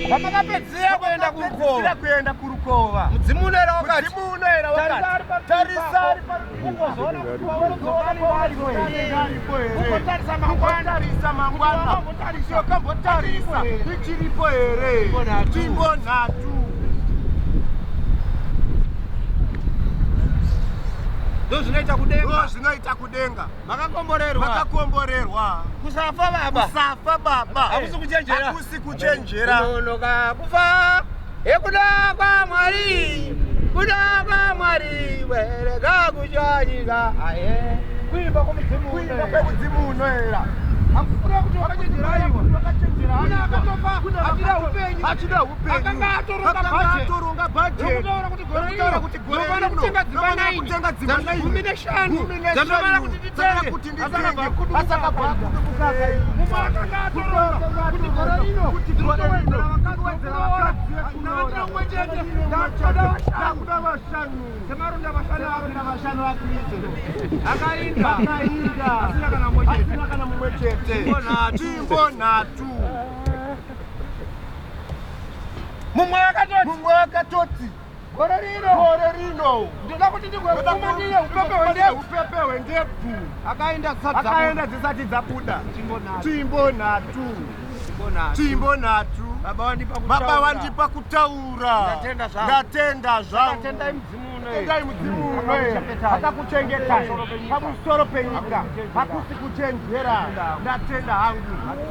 Pamakapedzisira kuenda kurukova, kuenda kurukova, mudzimu unoera wakati, mudzimu unoera wakati, tarisai ungozoona kuti waunodzoka aripo here, aripo here, Ungotarisa mangwana, ungotarisa mangwana, Wakambotarisa. wakambotarisa ichiripo here? Tsvimbo nhatu. Ndozvinoita kudenga. Ndozvinoita kudenga. Makakomborerwa. Makakomborerwa. Kusafa baba. Kusafa baba. Hakusi kuchenjera. Hakusi kuchenjera. Kunonoka kufa ekuda kwaMwari, kuda kwaMwari, werega kuchanyika aye. Kuimba kwomudzimu. Kuimba kwemudzimu unoera. Hakukura kuti wakachenjera iwa. Wakachenjera. Kuna akatofa achida upenyu. Achida upenyu. Akanga atoronga Akanga budget. atoronga budget. Yokutaura kuti gore Yokutaura rino kuti gore ndinofanira rino kutenga dzimba ndinofanira 9, kutenga dzimba dzangu 9, 15, 15, dzandinofanira kuti dzandinofanira nditenge. kuti nditenge. Asakabva akudubuka Asakabva akaita. akudubuka akaita. Mumwe akanga atoronga kuti gore rino Kuti gore rino ndinotowedzera vakadzi ndinotowedzera vekuroora. vakadzi vekuroora. Ndakada umwe chete, ndakuda vashanu. Ndakuda vashanu. Semaronda vashanu Semaronda vashanu vaKristu. Akainda. Akainda. Asina kana mumwe chete. Asina kana mumwe chete. Tsvimbo nhatu. Tsvimbo nhatu. Mumwe akatoti, Mumwe akatoti, gore rino gore rino ndoda kuti ndigofuma ndine upepe hwendebvu. upepe hwendebvu. Akaenda dzisati Akaenda dzisati dzabuda. Tsvimbo nhatu. Tsvimbo nhatu. Tsvimbo nhatu. Tsvimbo nhatu. Baba wandipa kutaura. Baba wandipa kutaura. Ndatenda zvangu. Ndatenda zvangu. Tendai mudzimu unoera. Tendai mudzimu unoera. Akakuchengetai. Akakuchengetai pamusoro penyika. Hakusi Hakusi kuchenjera. Ndatenda hangu.